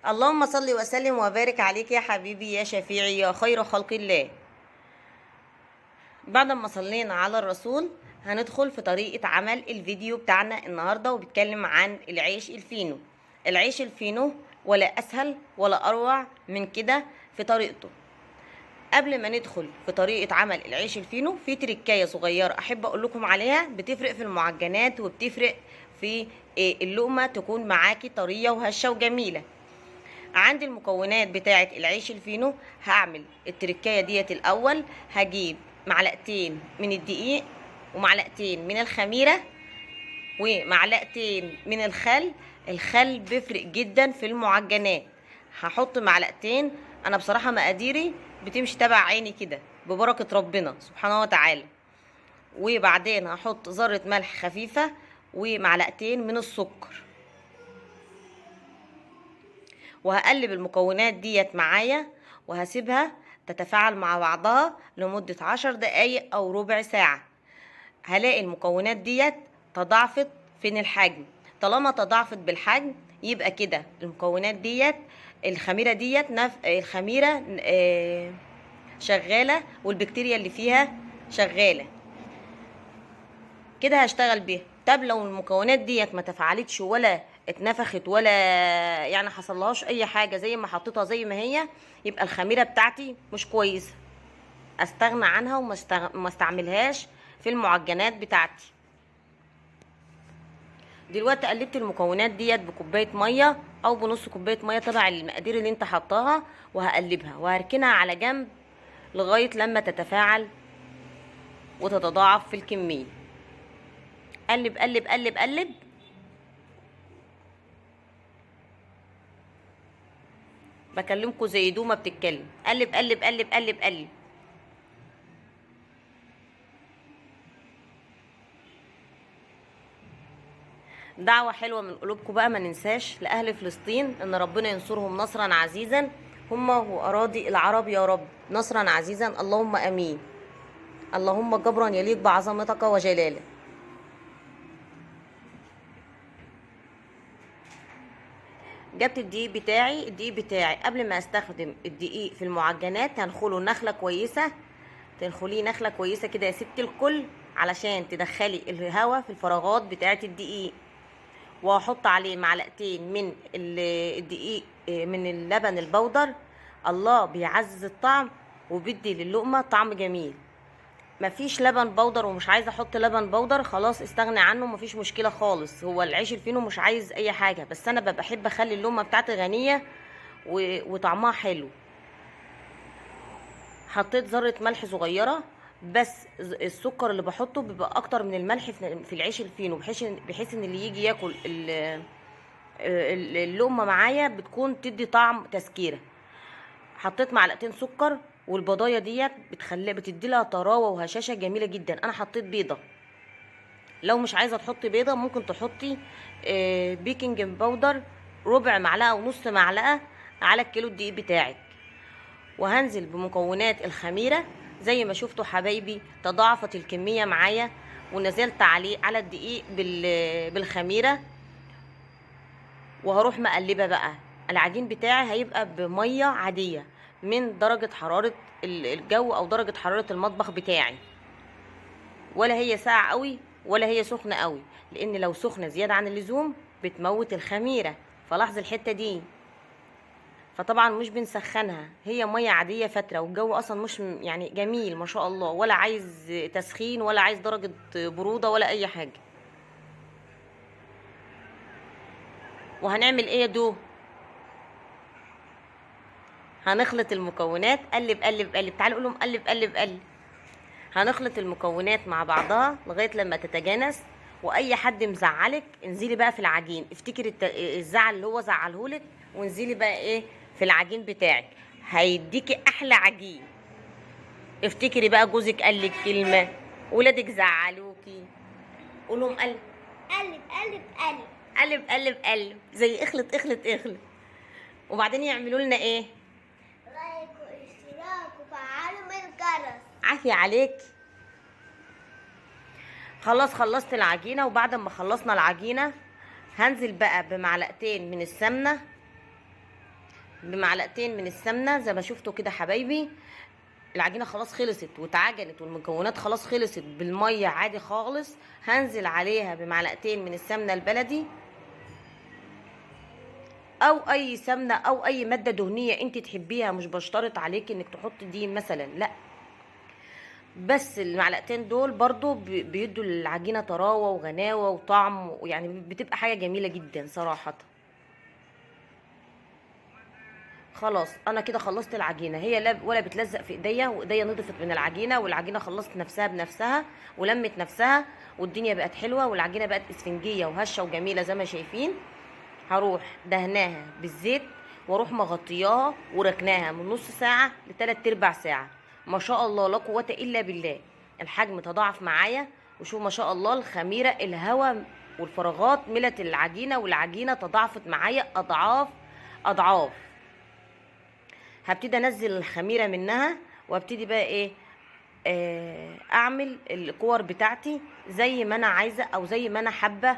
اللهم صل وسلم وبارك عليك يا حبيبي يا شفيعي يا خير خلق الله. بعد ما صلينا على الرسول هندخل في طريقة عمل الفيديو بتاعنا النهاردة، وبيتكلم عن العيش الفينو. العيش الفينو ولا أسهل ولا أروع من كده في طريقته. قبل ما ندخل في طريقة عمل العيش الفينو، في تركاية صغيرة أحب أقول لكم عليها، بتفرق في المعجنات وبتفرق في اللقمة تكون معاكي طرية وهشة وجميلة. عندي المكونات بتاعة العيش الفينو. هعمل التركاية ديت الأول. هجيب معلقتين من الدقيق ومعلقتين من الخميرة ومعلقتين من الخل. الخل بيفرق جدا في المعجنات. هحط معلقتين. انا بصراحة مقاديري بتمشي تبع عيني كده ببركة ربنا سبحانه وتعالى. وبعدين هحط ذرة ملح خفيفة ومعلقتين من السكر، وهقلب المكونات ديت معايا وهسيبها تتفاعل مع بعضها لمدة 10 دقايق او ربع ساعة. هلاقي المكونات ديت تضاعفت فين الحجم. طالما تضاعفت بالحجم يبقى كده المكونات ديت الخميرة ديت الخميرة شغالة والبكتيريا اللي فيها شغالة كده، هشتغل بيها. طب لو المكونات ديت ما تفاعلتش ولا اتنفخت ولا حصلهاش اي حاجة، زي ما حطيتها زي ما هي، يبقى الخميرة بتاعتي مش كويسة، استغنى عنها وما استعملهاش في المعجنات بتاعتي. دلوقتي قلبت المكونات ديت بكوبايه مية او بنص كوباية مية تبع المقادير اللي انت حطاها، وهقلبها وهركنها على جنب لغاية لما تتفاعل وتتضاعف في الكمية. قلب قلب قلب قلب. بكلمكم زي دوما بتتكلم. قلب قلب قلب قلب قلب. دعوة حلوة من قلوبكم بقى، ما ننساش لأهل فلسطين إن ربنا ينصرهم نصرا عزيزا، هم وأراضي العرب يا رب، نصرا عزيزا اللهم أمين. اللهم جبرا يليق بعظمتك وجلالك. جبت الدقيق بتاعي. الدقيق بتاعي قبل ما استخدم الدقيق في المعجنات هنخله نخلة كويسة، تنخليه نخلة كويسة كده يا ست الكل، علشان تدخلي الهواء في الفراغات بتاعة الدقيق. وهحط عليه معلقتين من الدقيق، من اللبن البودر. الله بيعزز الطعم وبيدي للقمة طعم جميل. مفيش لبن بودر ومش عايزه احط لبن بودر، خلاص استغني عنه، مفيش مشكلة خالص. هو العيش الفينو مش عايز اي حاجة، بس انا ببقى احب اخلي اللقمة بتاعتي غنية وطعمها حلو. حطيت ذره ملح صغيرة بس. السكر اللي بحطه بيبقى اكتر من الملح في العيش الفينو، بحيث ان اللي يجي ياكل اللقمة معايا بتكون تدي طعم تسكيره. حطيت معلقتين سكر، والبضايه ديت بتدي لها طراوه وهشاشه جميلة جدا. انا حطيت بيضة، لو مش عايزه تحطي بيضة ممكن تحطي baking powder ربع معلقه ونص معلقه على الكيلو الدقيق بتاعك. وهنزل بمكونات الخميره زي ما شفتوا حبايبي، تضاعفت الكمية معايا ونزلت عليه على الدقيق بالخميره. وهروح مقلبه بقى العجين بتاعي، هيبقى بميه عادية من درجة حرارة الجو أو درجة حرارة المطبخ بتاعي، ولا هي ساقعة قوي ولا هي سخنة قوي، لأن لو سخنة زيادة عن اللزوم بتموت الخميرة. فلاحظ الحتة دي. فطبعا مش بنسخنها، هي مية عادية فترة، والجو أصلا مش جميل ما شاء الله، ولا عايز تسخين ولا عايز درجة برودة ولا أي حاجة. وهنعمل إيه يا دو؟ هنخلط المكونات. قلب قلب قلب، تعالوا قولهم قلب قلب قلب. هنخلط المكونات مع بعضها لغاية لما تتجانس. واي حد مزعلك انزلي بقى في العجين، افتكري الزعل اللي هو زعلهولك وانزلي بقى ايه في العجين بتاعك، هيديكي احلى عجين. افتكري بقى جوزك قال لك كلمة، ولادك زعلوكي، قولهم قلب قلب قلب قلب قلب قلب قلب، زي اخلط اخلط اخلط. وبعدين يعملوا لنا ايه؟ like واشتراك وفعلوا من الجرس. عافية عليك. خلاص خلصت العجينة. وبعد ما خلصنا العجينة هنزل بقى بمعلقتين من السمنة بمعلقتين من السمنة زي ما شفتوا كده حبايبي. العجينة خلاص خلصت واتعجنت والمكونات خلاص خلصت بالمية عادي خالص. هنزل عليها بمعلقتين من السمنة البلدي او اي سمنه او اي مادة دهنية انت تحبيها، مش بشترط عليك انك تحطي دي مثلا، لا، بس المعلقتين دول برضو بيدوا العجينة طراوه وغناوه وطعم، ويعني بتبقى حاجة جميلة جدا صراحة. خلاص انا كده خلصت العجينة، هي لا ولا بتلزق في ايديا، وايديا نضفت من العجينة، والعجينه خلصت نفسها بنفسها ولمت نفسها، والدنيا بقت حلوة، والعجينه بقت اسفنجيه وهشه وجميلة زي ما شايفين. هروح دهناها بالزيت واروح مغطياها وركناها من نص ساعة لتلات ارباع ساعة. ما شاء الله لا قوة الا بالله، الحجم تضاعف معايا، وشوف ما شاء الله الخميره الهواء والفراغات ملت العجينة، والعجينه تضاعفت معايا اضعاف اضعاف. هبتدي انزل الخميره منها، وابتدي بقى ايه، اعمل الكور بتاعتي زي ما انا عايزه او زي ما انا حابة،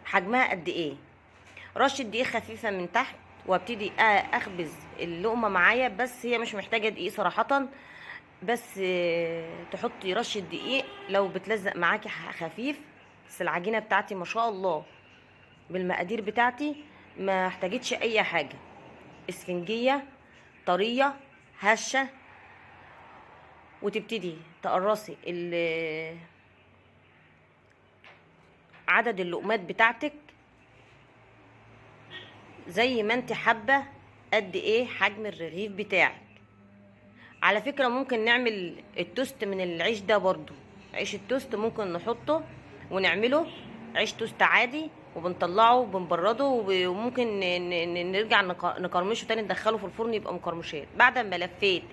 حجمها قد ايه. رشه دقيق خفيفة من تحت، وابتدي اخبز اللقمة معايا، بس هي مش محتاجه دقيق صراحة، بس تحطي رشه دقيق لو بتلزق معاكي خفيف. بس العجينة بتاعتي ما شاء الله بالمقادير بتاعتي ما احتاجتش اي حاجة، اسفنجيه طرية هشه. وتبتدي تقرصي عدد اللقمات بتاعتك زي ما انت حابة، قد ايه حجم الرغيف بتاعك. على فكرة ممكن نعمل التوست من العيش ده برضو، عيش التوست ممكن نحطه ونعمله عيش توست عادي، وبنطلعه وبنبرده، وممكن نرجع نقرمشه تاني، ندخله في الفرن يبقى مقرمشات. بعد ما لفيت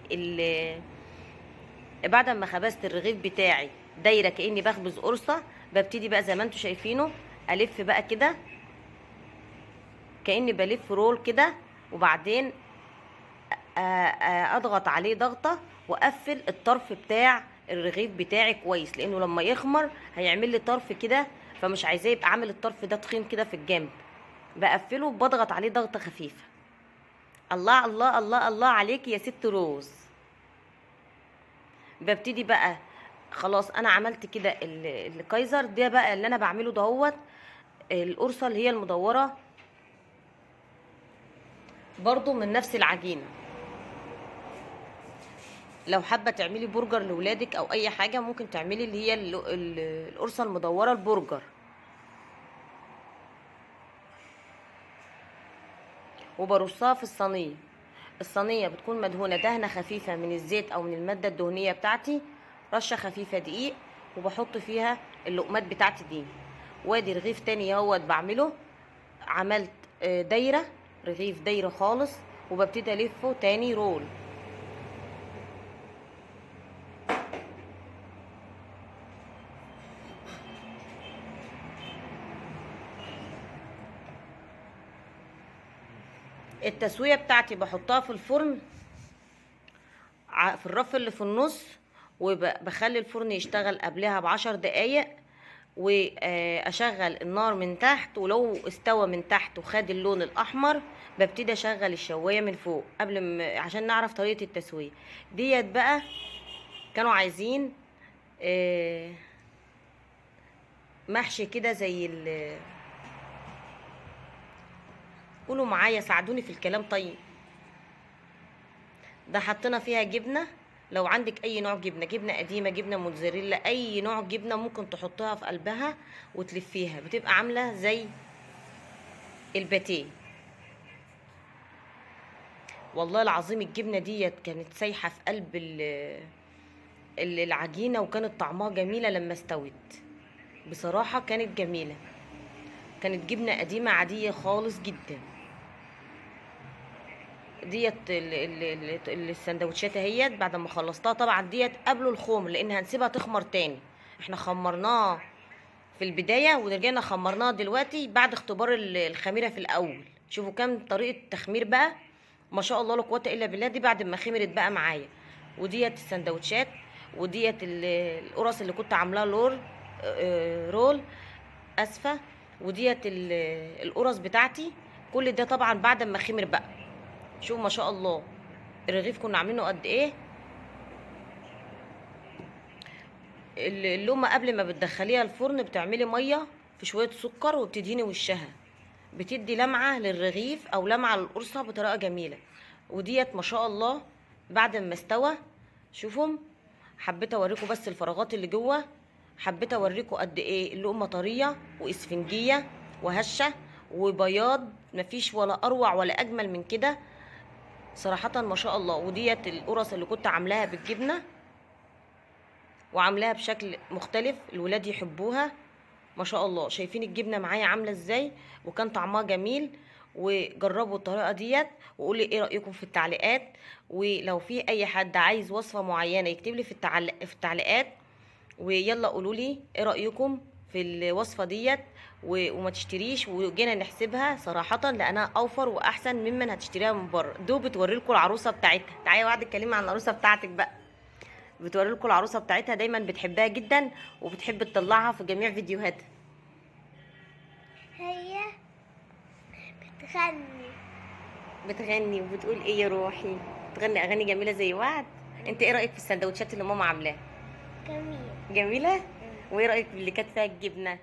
بعد ما خبزت الرغيف بتاعي دايرة كاني بخبز قرصة، ببتدي بقى زي ما انتم شايفينه الف بقى كده كاني بلف رول كده، وبعدين اضغط عليه ضغطه واقفل الطرف بتاع الرغيف بتاعي كويس، لانه لما يخمر هيعمل لي طرف كده، فمش عايزاه يبقى عامل الطرف ده تخين كده في الجنب. بقفله وبضغط عليه ضغطه خفيفة. الله الله الله الله عليك يا ست روز. ببتدي بقى خلاص انا عملت كده الكايزر ده بقى اللي انا بعمله دهوت، القرصه اللي هي المدوره برضو من نفس العجينة. لو حابة تعملي برجر لولادك او اي حاجة ممكن تعملي اللي هي القرصه المدوره البرجر. وبرصها في الصينية. الصينية بتكون مدهونه دهنه خفيفة من الزيت او من المادة الدهنية بتاعتي، رشه خفيفة دقيق، وبحط فيها اللقمات بتاعتي دي. وادي رغيف تاني اهوت بعمله، عملت دايرة، رغيف دايرة خالص، وببتدي الفه تاني رول. التسوية بتاعتي بحطها في الفرن في الرف اللي في النص، وبخلي الفرن يشتغل قبلها ب10 دقايق، واشغل النار من تحت، ولو استوى من تحت وخد اللون الاحمر ببتدي اشغل الشوايه من فوق قبل ما، عشان نعرف طريقه التسوية ديت. بقى كانوا عايزين محشي كده زي قولوا معايا ساعدوني في الكلام. طيب ده حطينا فيها جبنه، لو عندك اي نوع جبنه، جبنه قديمة، جبنه موتزاريلا، اي نوع جبنه ممكن تحطها في قلبها وتلفيها، بتبقى عامله زي الباتيه. والله العظيم الجبنة ديت كانت سايحه في قلب العجينة، وكانت طعمها جميلة لما استوت، بصراحة كانت جميلة، كانت جبنه قديمة عادية خالص جدا. ديت السندوتشات اهيت بعد ما خلصتها. طبعا ديت قبل الخمر لان هنسيبها تخمر تاني، احنا خمرناها في البداية ورجعنا خمرناها دلوقتي بعد اختبار الخميره في الاول. شوفوا كام طريقه تخمير بقى، ما شاء الله لا قوة الا بالله. دي بعد ما خمرت بقى معايا. وديت السندوتشات، وديت القرص اللي كنت عاملاها رول اسفه، وديت القرص بتاعتي كل ده طبعا بعد ما خمر بقى. شوف ما شاء الله الرغيف كنا عاملينه قد ايه. اللقمة قبل ما بتدخليها الفرن بتعملي مية في شوية سكر وبتدهني وشها، بتدي لمعة للرغيف او لمعة للقرصه بطريقة جميلة. وديت ما شاء الله بعد ما استوى، شوفوا حبيت اوريكم بس الفراغات اللي جوه، حبيت اوريكم قد ايه اللقمة طرية واسفنجيه وهشه وبياض، مفيش ولا اروع ولا اجمل من كده صراحة ما شاء الله. وديت القرص اللي كنت عاملاها بالجبنه وعاملاها بشكل مختلف، الولاد يحبوها ما شاء الله. شايفين الجبنة معايا عامله ازاي، وكان طعمها جميل. وجربوا الطريقة ديت وقولي ايه رايكم في التعليقات. ولو في اي حد عايز وصفه معينة يكتب لي في التعليقات. ويلا قولوا لي ايه رايكم في الوصفة ديت. وما تشتريش، وجينا نحسبها صراحة لانها اوفر واحسن ممن هتشتريها من بره. دو بتوري لكم العروسة بتاعتها. تعالي وعد اتكلمي عن العروسة بتاعتك بقى. بتوري لكم العروسة بتاعتها، دايما بتحبها جدا وبتحب تطلعها في جميع فيديوهاتها. هي بتغني بتغني وبتقول ايه يا روحي؟ بتغني اغاني جميلة زي وعد. انت ايه رايك في السندوتشات اللي ماما عاملاها؟ جميل. جميلة. وايه رايك في اللي كانت فيها الجبنة؟